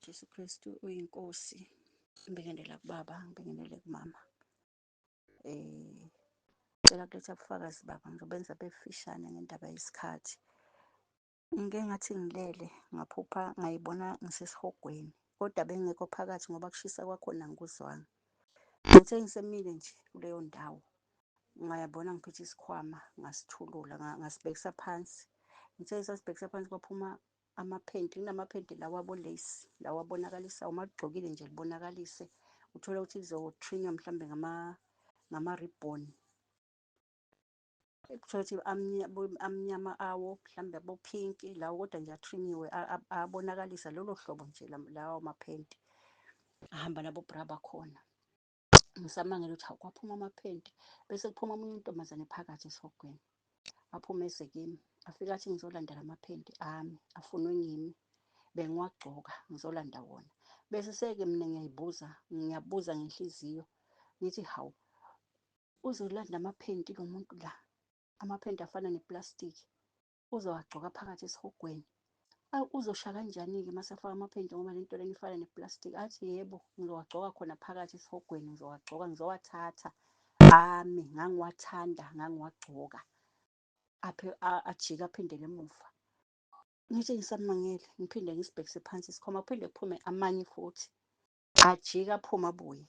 Jesu Kristu uyiNkosi. Ngibingelela kubaba, ngibingelele kumama. Cela kuletha ubufakazi baba, ngizobenza befishane ngendaba yesikhathi. Ngike ngathi ngilele ngaphupha ngayibona ngisesihogweni, kodwa bengekho phakathi ngoba kushisa kwakhona angikuzwanga. Ngithe ngisemile nje kuleyo ndawo, ngayabona ngiphethe isikhwama ngasithulula ngasibhekisa phansi. Ngithe ngisasibhekisa phansi kwaphuma amaphenti, kunamaphenti lawa abo-lace, lawa abonakalisayo, uma ugqokile nje libonakalise. Uthole ukuthi lizotrinywa mhlawumbe ngama-ribbon. Uthole ukuthi amnyama awo, mhlawumbe abo-pink lawo kodwa nje athrinyiwe abonakalisa lolo hlobo nje lawo maphenti. Ahamba nabo bra bakhona. Ngisamangele ukuthi hawu kwaphuma amaphenti, bese kuphuma omunye untombazane phakathi esihogweni. Aphume eze kimi, afike athi ngizolanda lamaphenti ami afunwe ngimi, bengiwagcoka ngizolanda wona. Bese seke mina ngiyayibuza, ngiyabuza ngenhliziyo ngithi hawu uzolanda amaphenti lo muntu la, amaphenti afana neplastiki, uzowagcoka phakathi esihogweni. Uzosha kanjani-ke uma esefaka amaphenti ngoba le nto lena ifana neplastiki? Athi yebo, ngizowagcoka khona phakathi esihogweni, ngizowagcoka, ngizowathatha ami, ngangiwathanda, ngangiwagcoka. Ajike aphindele emuva. Ngithi ngisamangele, ngiphinde ngisibhekise phansi isikhwama, kuphinde kuphume amanye futhi. Ajike aphume abuye.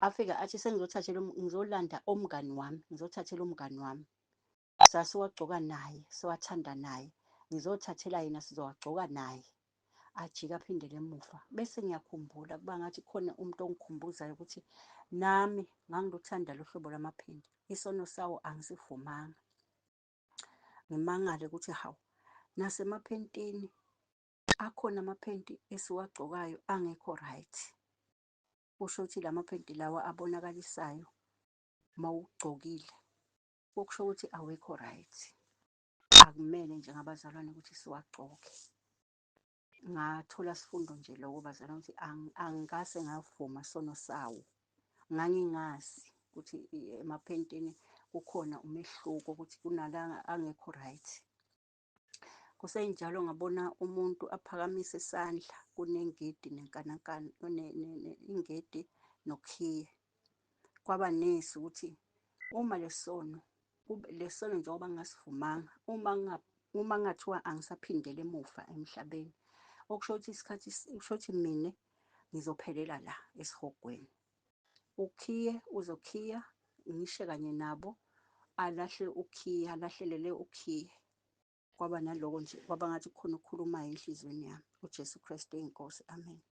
Afike athi sengizothathela ngizolanda umngani wami, ngizothathela umngani wami. Sasiwagcoka naye, siwathanda naye. Ngizothathela yena sizowagcoka naye. Ajike aphindele emuva. Bese ngiyakhumbula kuba ngathi khona umuntu ongikhumbuzayo ukuthi nami ngangiluthanda lo hlobo lwamaphenti. Isono sawo angisivumanga. Ngimangale ukuthi hawu, nasemaphentini akhona amaphenti esiwagcokayo angekho right. Kusho ukuthi la maphenti lawa abonakalisayo mawugcokile, okusho ukuthi awekho right. Akumele njengabazalwane ukuthi siwagcoke. Ngathola sifundo nje loko bazalwane ukuthi angikase ngavuma sono sawo. Ngangingazi ukuthi emaphentini kukhona umehluko ukuthi kunala angekho right. Kusenjalo ngabona umuntu aphakamise isandla kunengidi nenkanankana, ingidi nokhiye. Kwaba nesi ukuthi uma lesono, lesono njengoba ngingasivumanga, uma kungathiwa angisaphindeli emuva emhlabeni, okusho ukuthi isikhathi, kusho ukuthi mina ngizophelela la esihogweni. Ukhiye uzokhiya, ngishe kanye nabo, alahle ukhiye, alahlelele ukhiye. Kwaba naloko nje, kwaba ngathi kukhona okukhulumayo enhliziyweni yami. UJesu Kristu uyiNkosi. Amen.